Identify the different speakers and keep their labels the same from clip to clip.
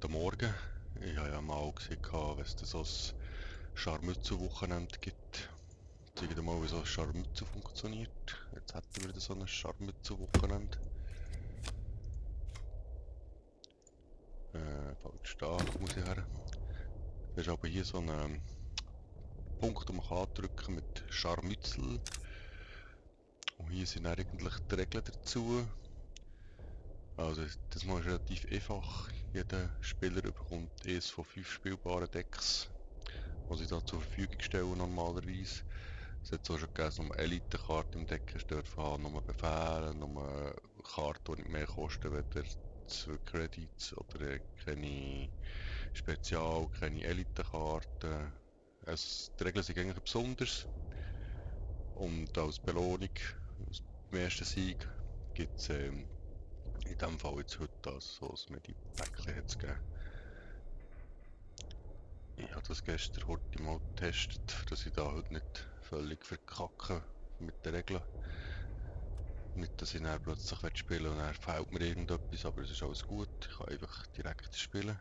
Speaker 1: Guten Morgen. Ich habe ja mal gesehen, wenn es da so ein Scharmützel-Wochenende gibt. Zeig dir mal, wie so ein Scharmützel funktioniert. Jetzt hätten wir wieder so ein Scharmützel-Wochenende. Falsch da, muss ich her. Du hast aber hier so einen Punkt, den man andrücken kann mit Scharmützel. Und hier sind dann eigentlich die Regeln dazu. Also, das mal ist relativ einfach. Jeder Spieler bekommt eines von 5 spielbaren Decks, die sie da zur Verfügung stellen normalerweise. Es hat so schon gegeben, dass nur Elite-Karten im Deck hast dürfen haben, nur Befehle, nur Karten, die nicht mehr kosten, weder 2 Credits oder keine Spezial-, keine Elite-Karten. Die Regeln sind eigentlich besonders. Und als Belohnung, beim ersten Sieg, gibt es in diesem Fall jetzt heute das, so ein Medi-Päckchen hat's gegeben. Ich habe das gestern heute mal getestet, dass ich da heute nicht völlig verkacke mit den Regeln. Nicht, dass ich dann plötzlich spielen will und dann fehlt mir irgendetwas, aber es ist alles gut. Ich kann einfach direkt spielen.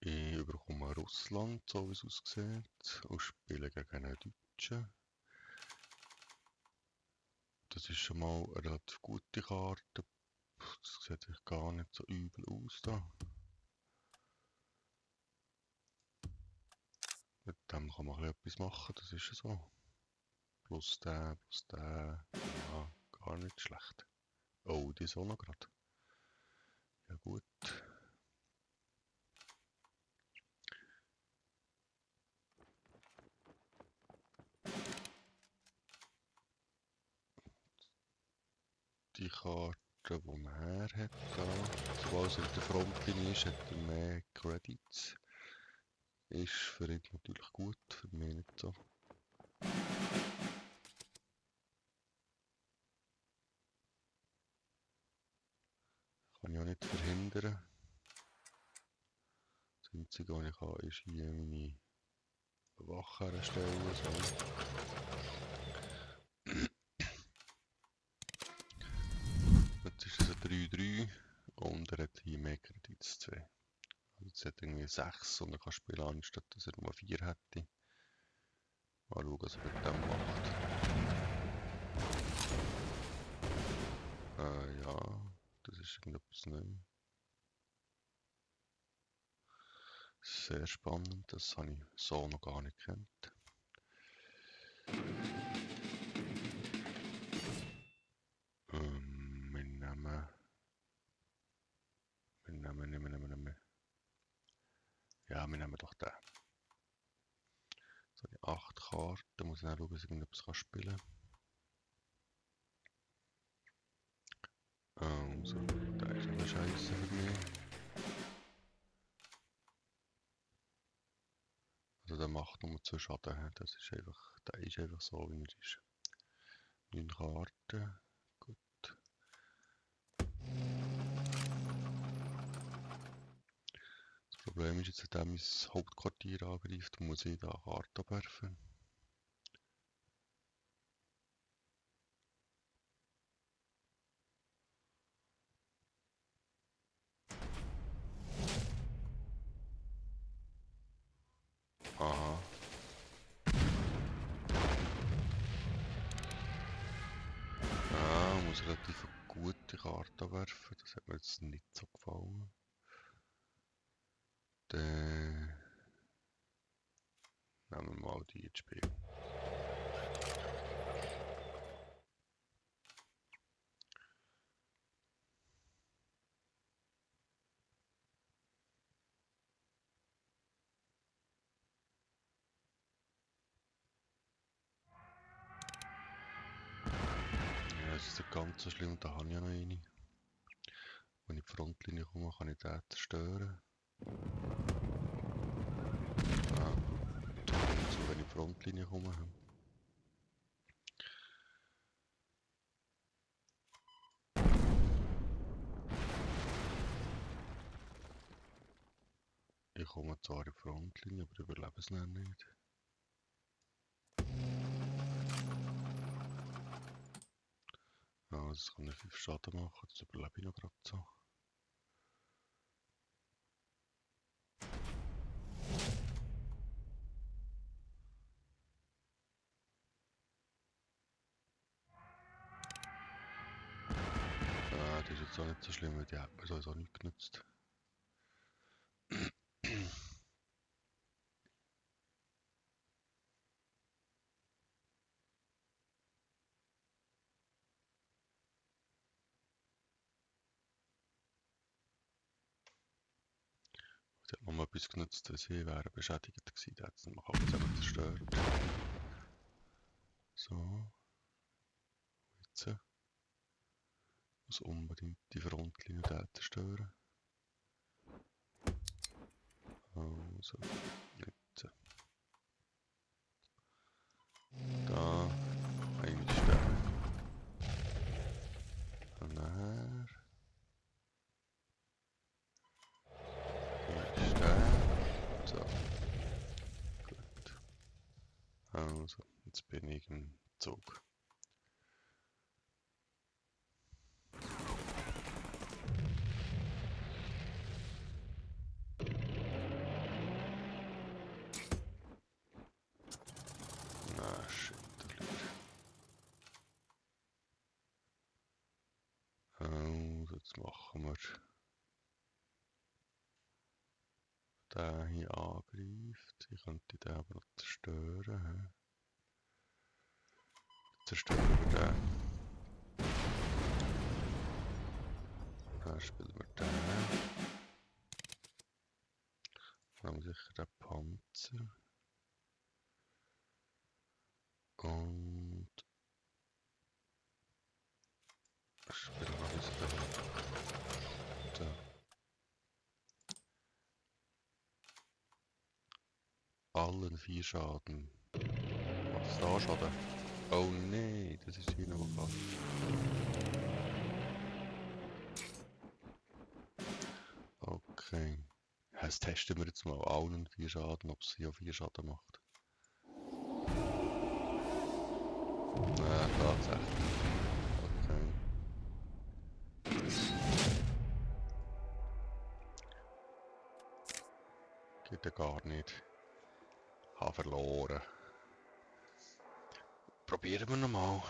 Speaker 1: Ich bekomme Russland, so wie es aussieht, und spiele gegen einen Deutschen. Das ist schon mal eine relativ gute Karte. Das sieht sich gar nicht so übel aus da. Mit dem kann man etwas machen, das ist so. Plus der, plus der. Ja, gar nicht schlecht. Oh, die ist auch noch gerade. Ja gut. Die Karte, die er hat, da, sobald er in der Frontlinie ist, hat er mehr Credits. Ist für ihn natürlich gut, für mich nicht so. Kann ich auch nicht verhindern. Das Einzige, was ich kann, ist hier meine Wache erstellen. So. Jetzt ist es ein 3-3 und er hat hier mehr Credits 2. Also jetzt hat er irgendwie 6 und er kann spielen, anstatt dass er nur 4 hätte. Mal schauen, was er mit dem macht. Ja, das ist irgendetwas nicht. Sehr spannend, das habe ich so noch gar nicht gekannt. Wir nehmen. Ja, wir nehmen doch den. So, die 8 Karten, muss ich dann schauen, ob ich irgendetwas spielen kann. Also, der ist aber scheiße für mich. Also der macht nur 2 Schaden, das ist einfach, der ist einfach so, wie er ist. 9 Karten, gut. Das Problem ist jetzt, dass er mein Hauptquartier angreift, muss ich da Karten abwerfen. Aha. Muss relativ eine gute Karte werfen, das hat mir jetzt nicht so gefallen. Dann nehmen wir mal die ins Spiel. Ja, es ist nicht ganz so schlimm, da habe ich ja noch eine. Wenn ich in die Frontlinie komme, kann ich den zerstören. Also wenn ich in die Frontlinie komme. Ich komme zwar in die Frontlinie, aber überlebe es dann nicht. das kann nicht viel Schaden machen, das überlebe ich noch gerade so. Das ist jetzt auch nicht so schlimm, weil die hat mir sowieso nicht genutzt. Sie hat nochmal etwas genutzt, weil sie wäre beschädigt gewesen. Die hat es dann mal zusammen zerstört. So. Jetzt muss unbedingt die Frontlinie da zerstören. Also, jetzt. Da. Einstellen. Und nachher. Einstellen. So. Gut. Also, jetzt bin ich im Zug. Na, shit. Also, jetzt machen wir den hier angreift. Ich könnte den aber noch zerstören. Zerstören wir den. Dann spielen wir den. Dann haben wir sicher den Panzer. Und spielen wir jetzt den. Allen 4 Schaden. Was ist da Schaden? Oh nee, das ist hier noch falsch. Okay. Jetzt testen wir jetzt mal allen 4 Schaden, ob es hier 4 Schaden macht. Tatsächlich. Okay. Geht ja gar nicht. Habe verloren. Probieren wir nochmal.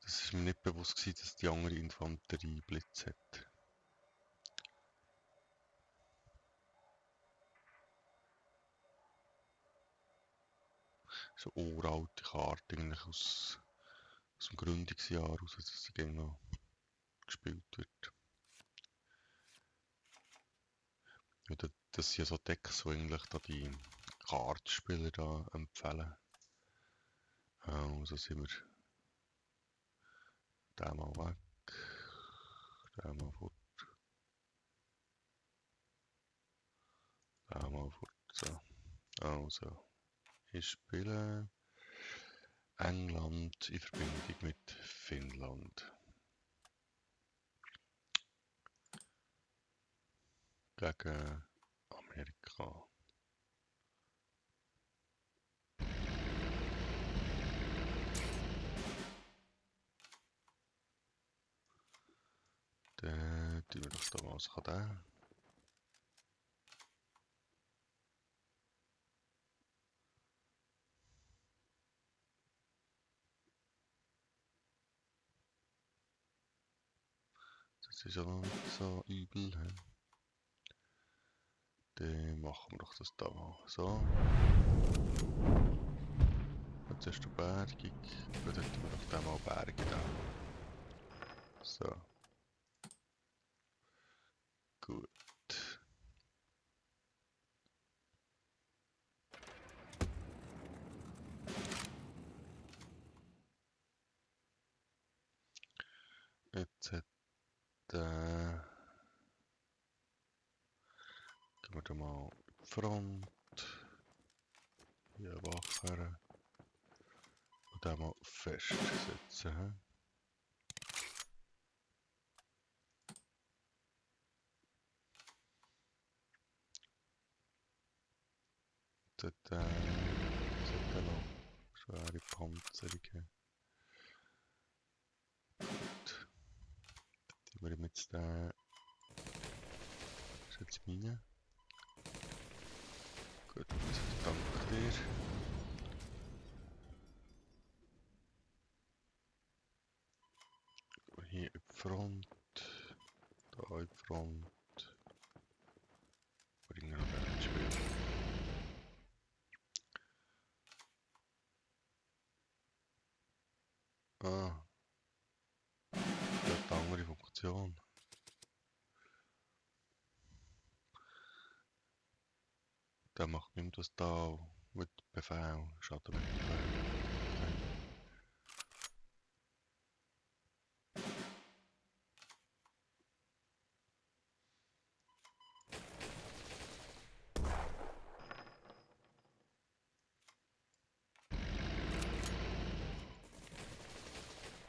Speaker 1: Das ist mir nicht bewusst gewesen, dass die andere Infanterie Blitz hat. So eine uralte Karte eigentlich aus dem Gründungsjahr, aus dass sie gerne noch gespielt wird. Ja, das sind ja so Decks, die eigentlich da die Kartenspieler da empfehlen. Also sind wir den mal weg, den mal fort, den mal fort. So. Also, ich spiele England in Verbindung mit Finnland. Gegen Amerika. Dann tun wir doch da mal was den. Das ist ja noch nicht so übel. Dann machen wir doch das da mal so. Jetzt hast du Bergung. Dann tun wir doch den mal bergen. Da. So. Gut. Jetzt hat gehen wir da mal die Front. Hier wachen. Und den mal festsetzen. sollte noch schwere Panzerung haben. Gut. Die wir jetzt den... Das ist jetzt meine. Gut, danke dir. Hier in die Front. Da in die Front. Bringen wir noch den ins Spiel. Ah, das hat eine andere Funktion. Der macht nicht mehr das da mit Befehl, Schaden mit Befehl.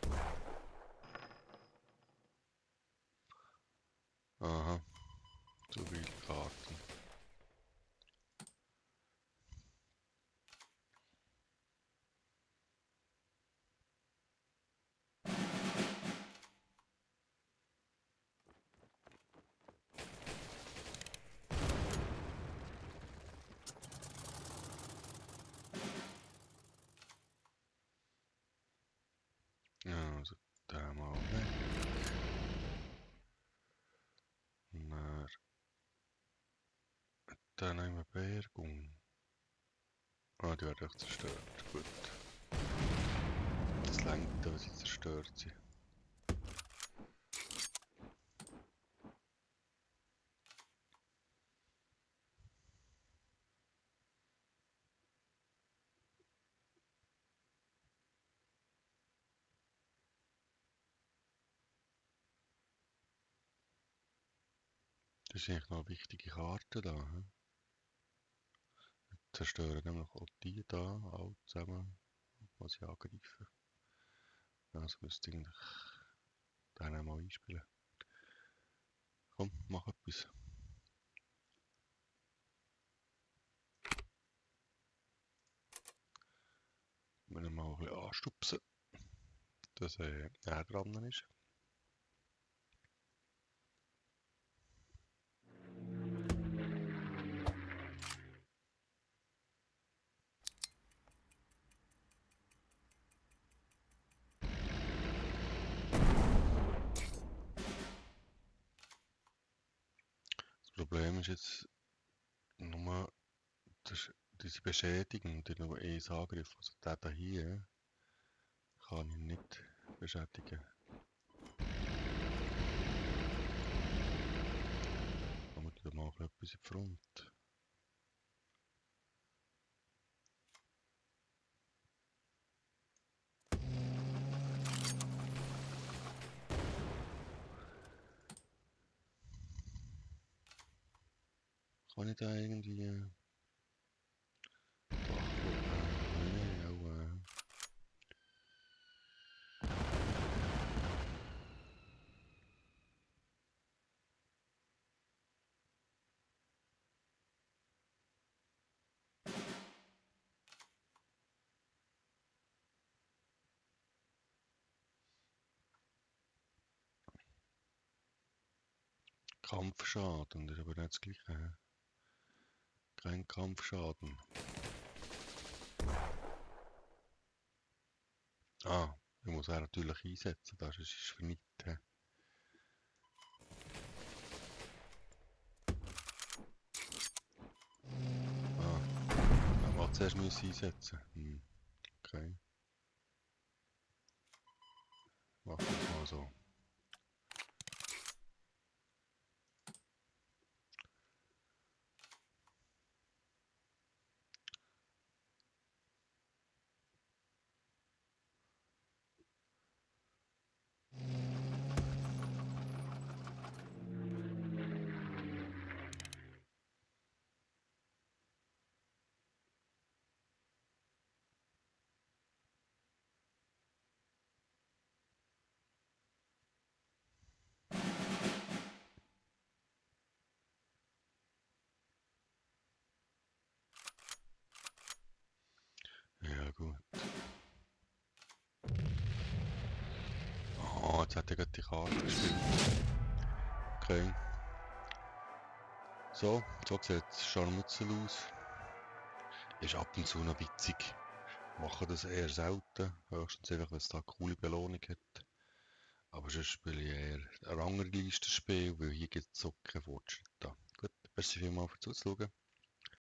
Speaker 1: Okay. Aha, zu viele Karten. Ja, also den mal weg. Dann nehmen wir Bergung. Ah, die werden auch zerstört. Gut. Das lenkt, dass sie zerstört sind. Das ist eigentlich noch eine wichtige Karte da. He? Zerstören nämlich auch die da, alle zusammen, was sie angreifen. Also müsste ich eigentlich den mal einspielen. Komm, mach etwas. Wir ihn mal ein bisschen anstupsen, dass er dran ist. Das Problem ist jetzt nur, dass diese Beschädigung, die nur eins angreift, also der hier, kann ich nicht beschädigen. Aber wir mal etwas in die Front. Kann ich da irgendwie... Doch, kann ich nicht, auch... Kampfschaden, das ist aber nicht das gleiche. He? Kein Kampfschaden. Ah, ich muss er natürlich einsetzen, das ist für nichts. He? Ah, er muss zuerst einsetzen. Okay, machen wir es mal so. Jetzt hat er gerade die Karte gespielt. Okay. So sieht das Scharmützel aus. Ist ab und zu noch witzig. Mache das eher selten. Höchstens einfach, wenn es da eine coole Belohnung hat. Aber sonst spiele ich eher ein Ranglistenspiel, weil hier gibt es so keinen Fortschritt da. Gut, merci vielmals fürs Zuschauen.